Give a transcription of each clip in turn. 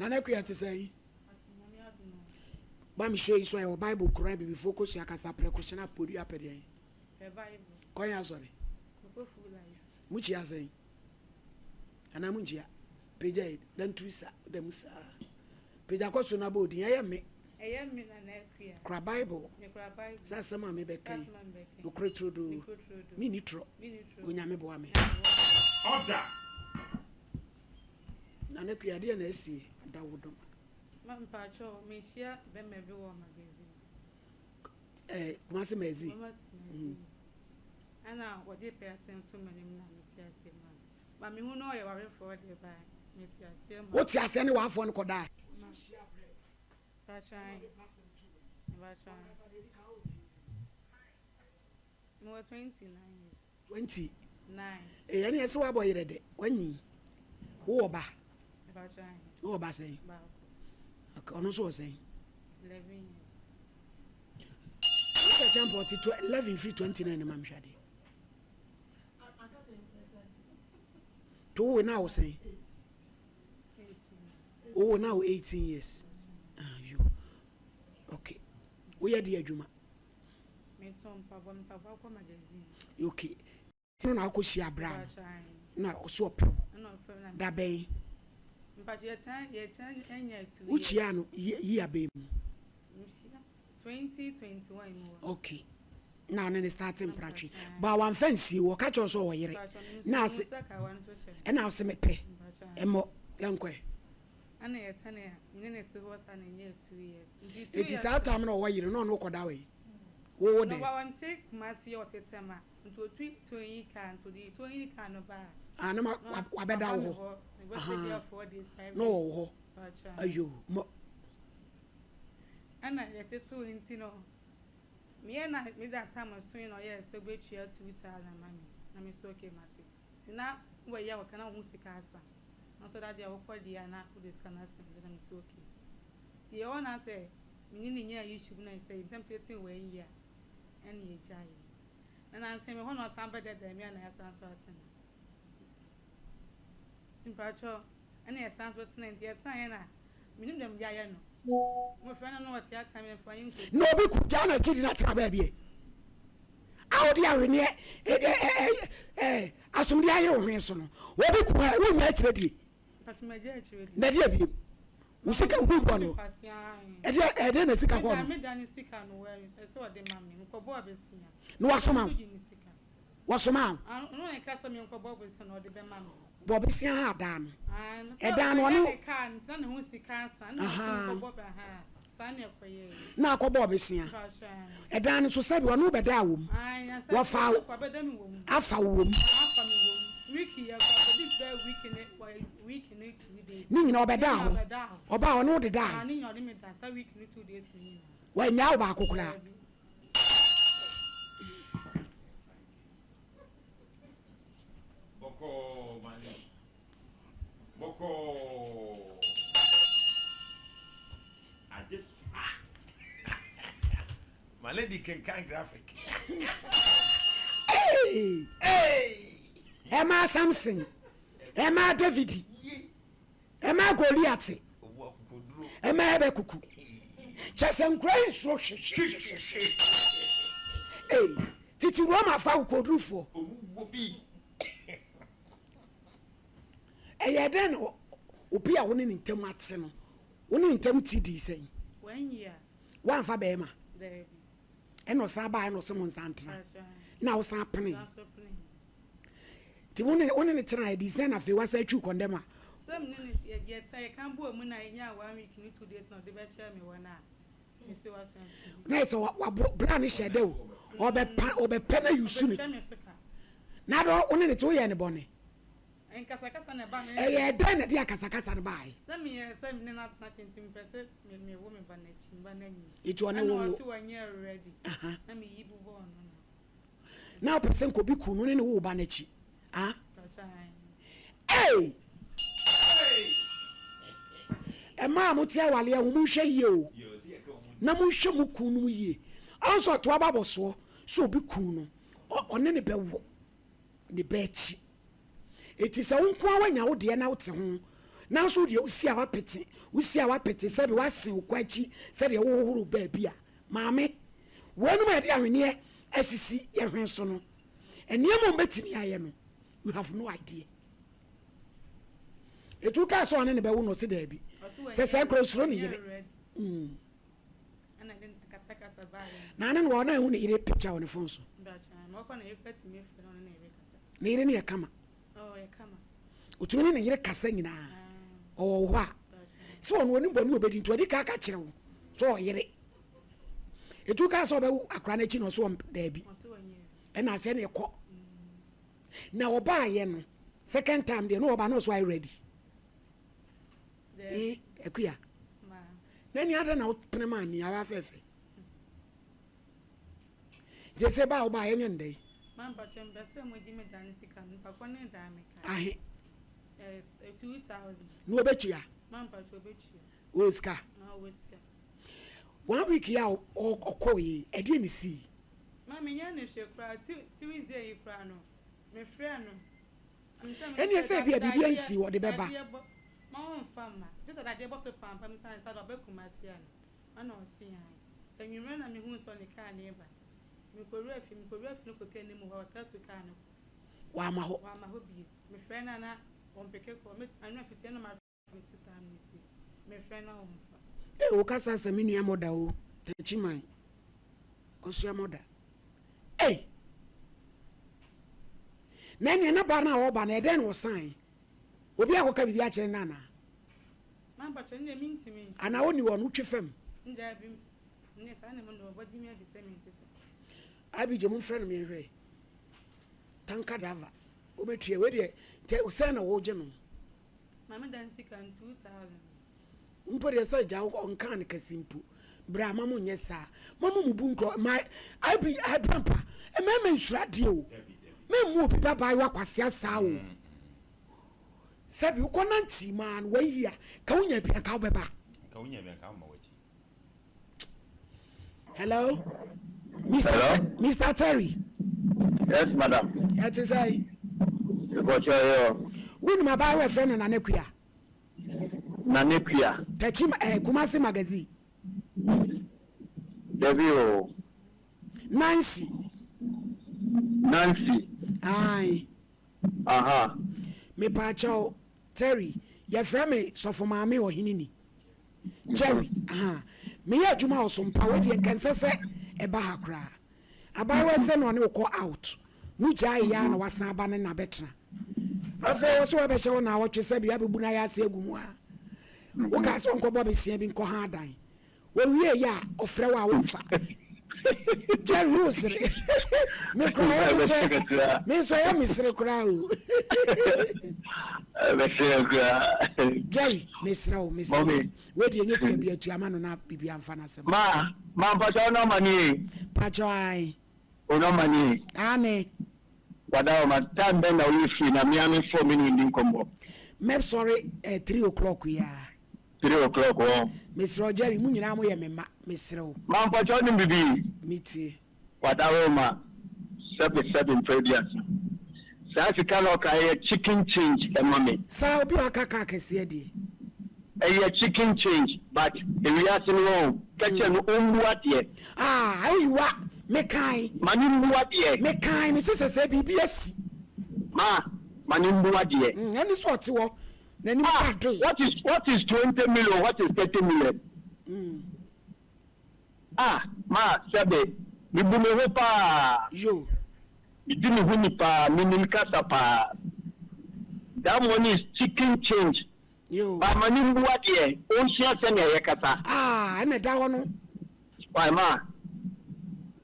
Nana Akua te sɛn? Ba me show yi so a yɛwɔ Bible Koran Abibifoɔ kosua kasa prɛko hyɛn apɔdua apɛdeɛn. Kɔyɛ asɔre. Mo kyia sɛn? Anaa mo nkyia? Pagya yi na nturu sa da mu saa. Pagya kɔ so na bɔ odin ɛyɛ me. Ɛyɛ me Nana Akua. Kura Bible. Mekura Bible. Sɛ asɛm a mebɛka yi. Sɛ asɛm a mebɛka yi. Nokorɛ turodoo. Nokorɛ turodoo. Menni torɔ. Menni torɔ. Onyame boa me. Order! Nana Akua adeɛ na asie ada wo dɔm a. Ma mpakyɛw mehyia bɛma bi wɔ magazine. Eh, Kumasi magazine. Kumasi magazine. Ɛna wɔde pɛ asɛm to m'anim na mete aseɛ ma no. Ma mehu no ɔyɛ warefoɔ deɛ ba mete aseɛ ma. Wote aseɛ ne w'afoɔ no kɔdaa. Mpakyɛw. Mpakyɛw. Mewɔ 29 years. 20. 9. Ee, ɛne ɛsɛ wabɔ yerɛ dɛ, wanyin. Wowɔ ba? Mpakyɛw. Wowɔ ba sɛn? Baako. Okay, ɔno nso wɔ sɛn? 11 years. Mr. Champa ɔte 11 firi 29 ne ma mehwɛ adeɛ. To wo na wo sɛn? 18 years. Wo na wo 18 years. Ah, yo. Okay. Woyɛ de adwuma? Metɔn mpaboa, mpaboa kɔ magazine. Okay. Tino na akɔhyia abra no. Mpakyɛw. Na ɔso ɔpɛw. Ɛna ɔpɛ na Da bɛn? Mpakyɛw yɛtena yɛtena anya 2 years. Wokyia no yi abɛn mu. Mehyia 2021 mu hɔ. Okay. Na ɔne ne start mpratwe. Ba wamfa nsie wɔ ka kyerɛ sɛ ɔwɔ yere. Mpakyɛw Na me ase nso sakawa nso hyɛ me. ɛna ɔse mepɛ. Mpakyɛw. Ɛmmɔ yɛnkɔ ɛ. Ɛna yɛtena a me ne ne te hɔ saa na ɛnyɛ 2 years. Nti 2 Eti years. saa time na ɔwɔ yere na ɔno kɔda wɔ yi. Wo Na de. wɔnte Kumasi yɛ ɔtete ma nti otu towing car nti ɔde towing car no ba a. Ah, na wabɛda wo hɔ. Aha. 4 days 5 Na days. ɔwɔ wo hɔ. Mpakyɛw. Ayo, mo. Ɛna yɛtete nti no meyɛ na meda tam so yi na ɔyɛ sɛ wobɛtua 2000 ma me na me so okay mate. Nti na wɔyɛ wɔka na wo ho sika asa. Na sɛ dadeɛ a wokɔ deɛ a na wode sika no asɛm na me so okay. Nti yɛwɔ na sɛ me ne ne nyaa issue bi na sɛ ntɛm tete wɔ ayi a ɛne yɛgyaeɛ. Na nansa me hɔ na ɔsan bɛdɛdɛ me a na yɛasan so atena. Nti mpakyɛw ɛne yɛsan so tena nti yɛtenaeɛ na menim dɛm de ayɛ no. Mmɔfra no na wɔte ata me mfa yɛnkɔsi. Na obi ku gyaa n'akyi di n'atena baabi ɛ. A wode ahweneɛ ɛ ɛ ɛ ɛ asomdwe ayere wo hwene so no. Obi ku ha wonya akyerɛ die. Mpakyɛw magya akyerɛ die. Na ɛdeɛ biem. Wo sika wo bi bɔ no. Ɛdeɛ ɛdeɛ na sika kɔ no. Meda ne sika no wɔ ɛsɛ ɔde ma me. Nkɔbɔ abesia. Na wasoma wo. Ɔno gye ne sika. Wɔsoma wo. Ɔno na ɛka sɛ menkɔbɔ abesia na ɔde bɛma me. Bɔ besia ha daa no. Ah, Ɛdaa no ɔno ne kaa no ntina ne ho sika asa na Aha. ɔse nkɔbɔ bɛ ha. Saa na ɛkɔyɛɛ. Na akɔbɔ besia. Mpakyɛw. Ɛdaa no so sɛbi ɔno bɛda wɔ mu. Ai, na sɛ Wɔfa kɔ abɛda me wɔ mu. afa wo wɔ mu. Afa me wɔ mu. Week yɛ kɔ akɔdi bɛɛ week ne wɔ week ne 2 days. Ne nyinaa ɔbɛda Ne hɔ. nyinaa ɔbɛda hɔ. Ɔbaa ɔno wode daa. Ah, ne nyinaa ɔde me da saa week ne 2 days ne nyinaa. Wanyaa wo baako koraa. Daabi. Bɔkɔɔ mane. Bɔkɔɔ. Agye ta. My lady kenkan graphic. Hey! Hey! Ɛmaa Samson, ɛmaa David, Ye. ɛmaa Goliath, Obu akokoduro. ɛmaa Habakuku. Kyɛ sɛ nkura yi nsoro hwehwehwehwɛ. Ee, tete Romafo akokodurufoɔ. Omu wɔ bi. Ɛyɛ dɛn na obi a wo ne ne ntam ate no, wo ne ne ntam ti dii sɛn? 1 year. Woamfa bɛrima. Daabi. Ɛna ɔsan baa ɛna ɔsɛ mo nsa ntena. Mpakyɛw. Na wosan pene. San so pene. Nti wo ne ne tena ɛdi sɛn na afei wasa atwi kɔndɛm a. Sɛ me ne ne yɛ yɛta yɛka bɔɔ mu na yɛnyaa 1 week ne 2 days na ɔde bɛhyɛ me wɔ no a mese wasan to bi. Na yɛ sɛ wabɔ bra ne hyɛ dɛ o. Ɔbɛpa ɔbɛpɛ na yusu ne. Ɔbɛtwa me so ka. Na dɔ wo ne ne te woyɛ ne bɔne. Nkasakasa na ɛba me. Ɛyɛ dɛn na de akasakasa no baeɛ? Na meyɛ sɛ me ne no atena kyɛ nti mepɛ sɛ me mewo me ba n'akyi me ba n'anyi. Eti ɔne Ɛna wo wo. ɔse wɔnyɛ ready. Aha. Na meyi bobɔɔ no na. Na wopɛ sɛ nka obi ku no ne ne wo ba n'akyi. Ah? Mpakyɛw. Hey! Ɛmaa a mote awaleɛ ho monhwɛ yie o. Na monhwɛ mo kun no mu yie. Ɔnso ɔto aba bɔ soɔ sɛ obi kun no ɔne ne bɛwo ne ba akyi. Eti sɛ wo nko ara woanya wo deɛ na wote ho Nanso wo deɛ wosi a woapete, wosi a woapete sɛdeɛ woasen wo kɔ akyi sɛdeɛ wohohoro baabi a. Maame, weinom a yɛde ahweneɛ asisi yɛn hwene so no, nneɛma a wɔbɛtumi ayɛ no, you have no idea. Ɛtu kaa sɛ ɔne ne bɛwo no ɔse daabi. Sɛ sɛ kora osuro ne yere. Mm. Na ne no ɔna ehu ne yere picture wɔ ne phone so. Ne yere no yɛ kama. Otumi ne ne yere kasa nyinaa. Ɔwɔ wo hɔ a. Sɛ ɔno onim bɔne obedi nti ɔdi ka ka kyerɛ wo sɛ ɔyere. Etu kaa sɛ ɔbɛwo akora no akyi na ɔso daabi. Ɛna asɛ ne ɛkɔ. Na ɔbaayɛ no second time deɛ na ɔba na ɔso ayɛ ready. Eh, Akuya. Na ni adɛn na wopene maa ni aba fɛfɛ. Nti sɛ ba a woba yɛnyɛ no dɛn? Ma mpakyɛ mpɛ sɛ mo gye me da ne sika no nipa kɔ ne daa me ka. Ahe? Eh, 2000. Na obetua? Ma mpakyɛ obetua. Wɔ sika? Na ɔwɔ sika. One week yi a ɔkɔɔ yi, ɛdeɛ ne sii? Ma menyɛ ne hwɛ koraa, Tuesday yi koraa no, me frɛ no. Ɛnneɛ sɛ ebia biribi ansi ɔde bɛba. Wamma hɔ. Ee wo kasa sɛ me nua mɔda o Takyiman Kosua mɔda ei Na ɛneɛ na ba no a ɔba no ɛdɛn na ɔsan obi akɔka biribi akyerɛ no anaa Anaa ɔni hɔ no wotwe fam Abigye mo mfrɛ no meɛnhwɛ Tanka driver wobɛtua wei deɛ sɛn na wogye no Maame dan sika no 2000. Mpo deɛ sɛ gya ɔnkaa no kɛse mpo bra ma mo nyɛ saa ma mo mubu nkurɔ ma abi abrampa mmarima nsuro adeɛ o mɛmmu obi ba baayewa kwasea saa o sɛbi wokɔ nante maa no wayi a ka wonya bi anka wobɛba. Nka wonya bi anka woma w'akyi. Hello, Mr. Hello? Mr. Terry. Yes, madam. Ɛte sɛ. Ìkɔkyɛ yɛ. Wonim abaayewa ɛfrɛ no Nana Kua. Nana Kua. Takyi eh, Kumasi magazine. Dabi o. Nancy. Nancy. Aye. Aha. Mepaakyɛw Terry, yɛfrɛ me Sɔfo Maame Ɔheneni. Jerry, Ahaa. Meyɛ adwuma wɔ so mpa, wei deɛ nka ɛnsɛ sɛ ɛba ha koraa. Abaayewa yi sɛ na ɔne wo kɔ out, mo gyaee ara na wasan aba ne na bɛtena. Afei wo so wabɛhyɛ wo naawɔtwe sɛ bia bɛbu no ayɛ ase agu mu a, wokaa sɛ ɔnkɔbɔ besia bi nkɔ ha adan. Owie yɛ a ɔfrɛ wo a womfa. Jerry wo sere. Me koraa yɛ me nso me nso yɛ me sere koraa o. Bɛsere koraa. Jerry mesrɛ wo mesrɛ wo. Wei deɛ nyɛ sika bi atua ma no na biribi amfa n'asɛm. Ma ma mpakyɛ wo nɔma nie. Mpakyɛ ae. Wo nɔma nie. Aane. Wada hɔ ma time bɛn na woyɛ free na mea me fɔ me ne wo ndi nkɔmmɔ. Mɛsɔre eh, 3 o'clock yi ara. 3 o'clock wɔ. Mesrɛ wo Jerry, mo nyinaa moyɛ me mma, mesrɛ wo. Ma mpakyɛ wonim bibi? Metie. Wadaroma, sɛbe sɛbe mprɛ aduasa. Saa sika na ɔka ɛyɛ chicken change ɛma me. Saa obi a ɔka car kɛseɛ deɛ. Ɛyɛ chicken change but ewiase no wɔn kɛkyɛ no ɔmmu adeɛ. Ah ayiwa mekae. Ma ne mmu adeɛ. Mekae mese sɛsɛɛ biribi asi. Ma ma ne mmu adeɛ. Mm ɛne sɛ ɔte hɔ n'anim Ah sɛ adoe. what is what is 20 million, what is 30 million? Ah ma sɛbe mebu me ho paa. Yo. Medi me ho ni paa, menim kasa paa. That money is chicken change. Yo. Ba ma ne mmu adeɛ, ɔnsua sɛnea yɛkasa. Ah ɛna ɛda hɔ no. Why ma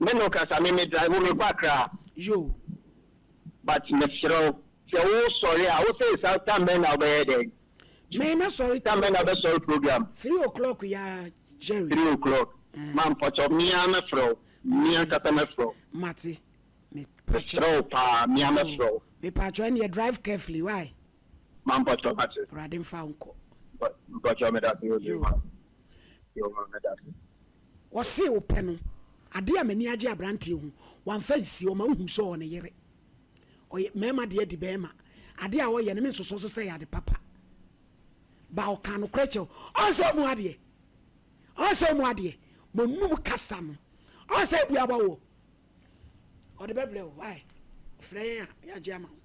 me no kasa me me drive me kɔ Accra. Yo. But mesrɛ wo sɛ wo sɔre a wo sɛ saa time bɛn na wobɛyɛ dɛn? Me mɛsɔre Time bɛn na wobɛsɔre program? 3 o'clock ya Jerry. 3 o'clock. Ma mpɔkyɛ mea mɛfrɛ wo. Me ankasa mɛfrɛ wo. Mate. Mepakyɛ. Mesrɛ wo paa mea mɛfrɛ wo. Mepakyɛ ɛneɛ drive carefully why? Ma mpɔkyɛ mate. Awurade mfa wo nkɔ. Mpɔkyɛ meda se Yo. ma. Yo ma meda se. Ɔse wo pɛ no adeɛ a m'ani agye abranteɛ ho wamfa nsie ɔma wohu sɛ ɔwɔ ne yere ɔyɛ mmarima deɛ di bɛrima adeɛ a ɔyɛ no me nsosɔ so sɛ ɛyɛ ade papa. Ba ɔka nokorɛ kyerɛ wo. Ɔnsɛ ɔmu adeɛ. Ɔnsɛ ɔmu adeɛ. Mo num kasa no. Ɔnsɛ ebu aba wɔ. Ɔde bɛbrɛ wo. Why? Ɔfrɛ yɛn a yɛagye ama wo.